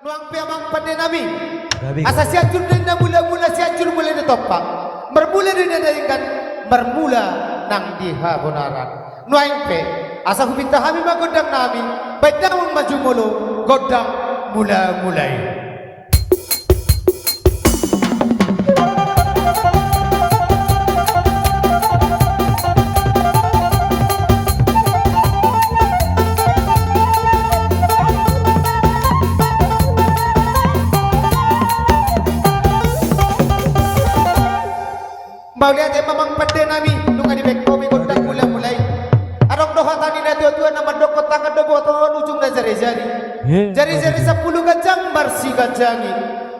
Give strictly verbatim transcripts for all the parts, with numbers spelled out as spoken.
Nuaeng pe amang pande nami. Gabe. Asa Sianjur do ninna mula-mula, Sianjur mula ni tompa. Marmula do ninna denggan, marmula nang di habonaran. Nuaeng pe, asa hupinta hami ma gondang nami, baen damang ma jumolo gondang mula-mula i. Mauliate ma amang pande nami, nunga dibaen ho be gondang mula-mula i. Adong do hata ni na tua-tua na mandokkon tangan do botohon ujungna jari-jari. Jari-jari sampulu ganjang marsiganjangi.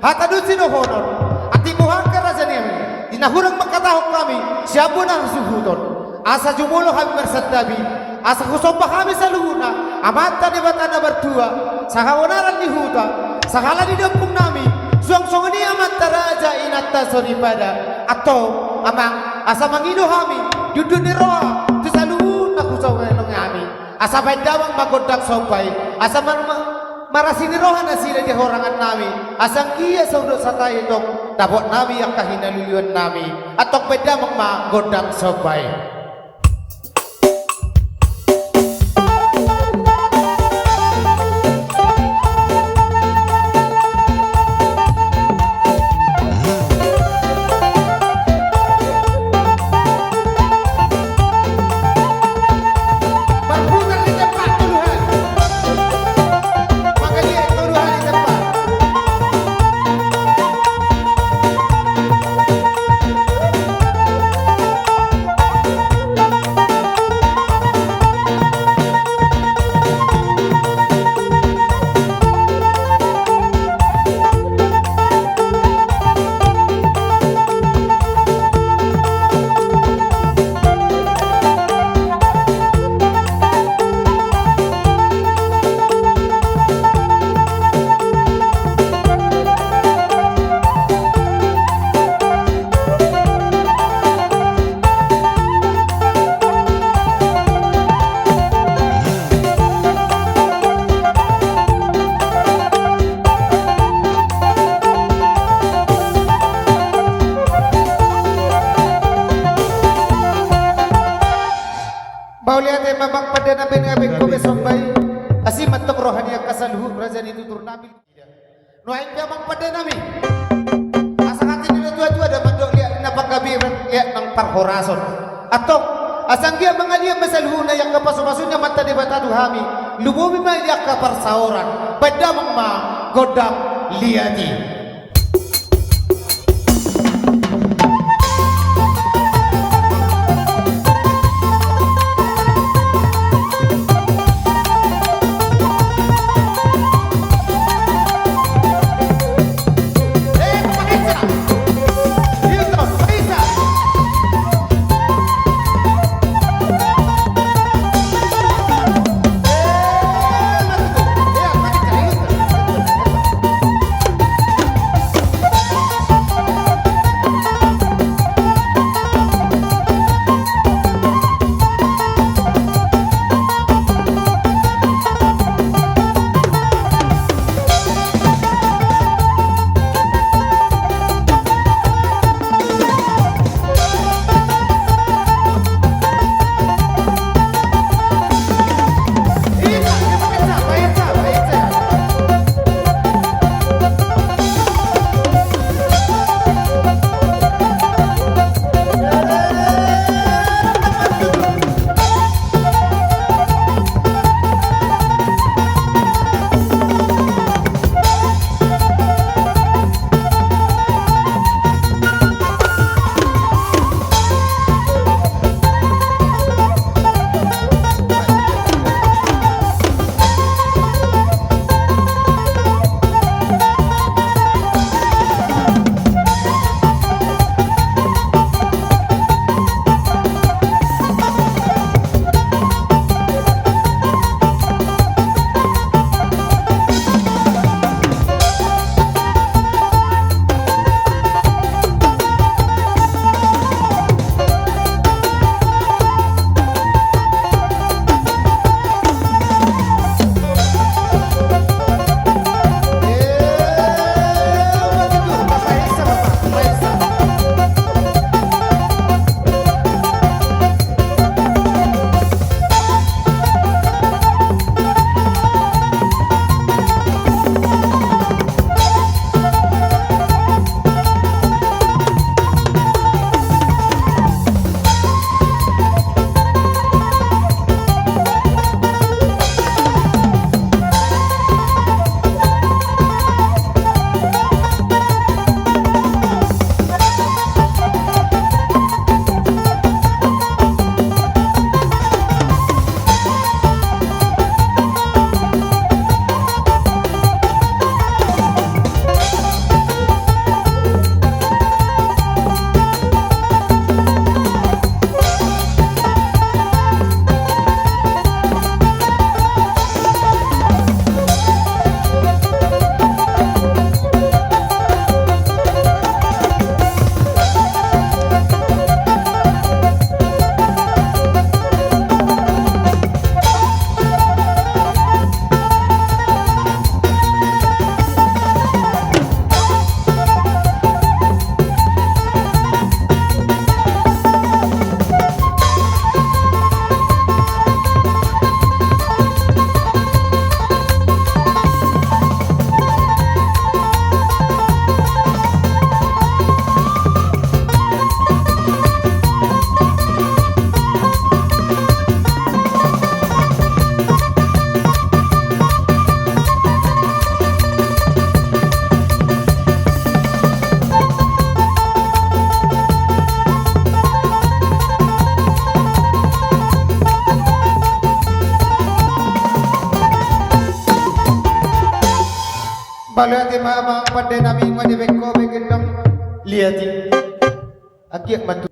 Hata do sidohonon, atik boha angka raja nami, di na hurang mangkatahon hami, sian bona hasuhuton. Asa jumolo hami marsantabi, asa husomba hami saluhutna Amanta Debata na martua, sahabonaran ni huta, sahala ni dampung nami, suang songon i amanta raja inanta soripada. Antong amang, asa mangido hami, dundun ni roha tu saluhutna husongon hami. Asa baen damang ma gondang somba i, asa mar-, ma-, marasi ni roha nasida di hahurangan nami, asa anggiat saudok satai tong dapot nami angka hinaluluan nami. Antong baen damang ma gondang somba i. Mauliate ma amang pande nami, baen damang ma gondang somba i. Asi ma antong roha ni angka saluhut raja ni tutur nami. Nuaeng pe amang pande nami. Asa hata ni na tua-tua do mandok liat na panggabean, liat nang parhorason. Antong, asa anggiat mangaliat ma saluhutna i angka pasu-pasu ni Amanta Debata tu hami. Lumobi ma i angka parsaoran. Baen damang ma gondang liat i. Mauliate ma amang pande nami, mauliate be, gendang. Lihat i. Anggiat ma tu.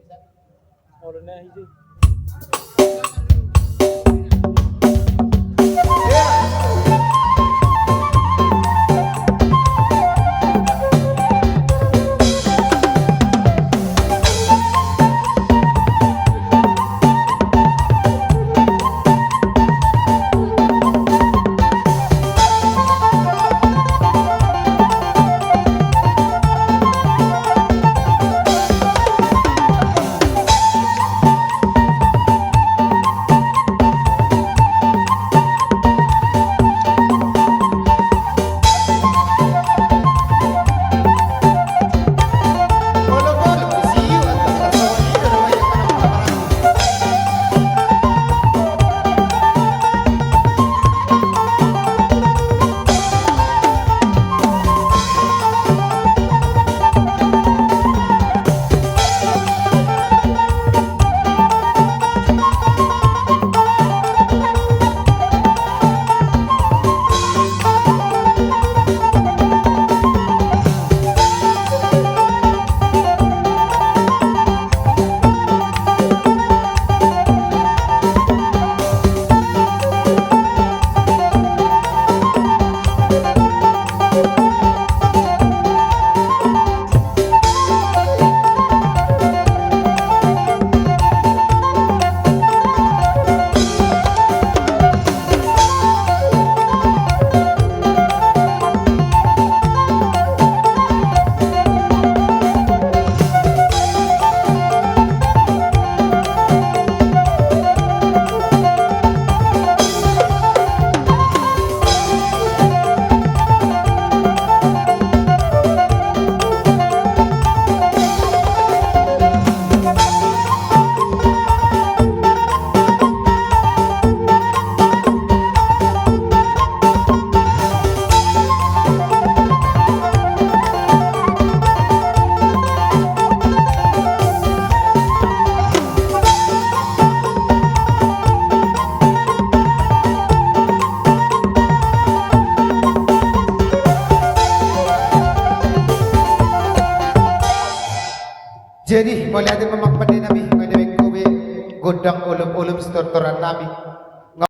Jadi, mauliate ma amang pande nami, mauliate be, gondang olopolop sitortoran nami.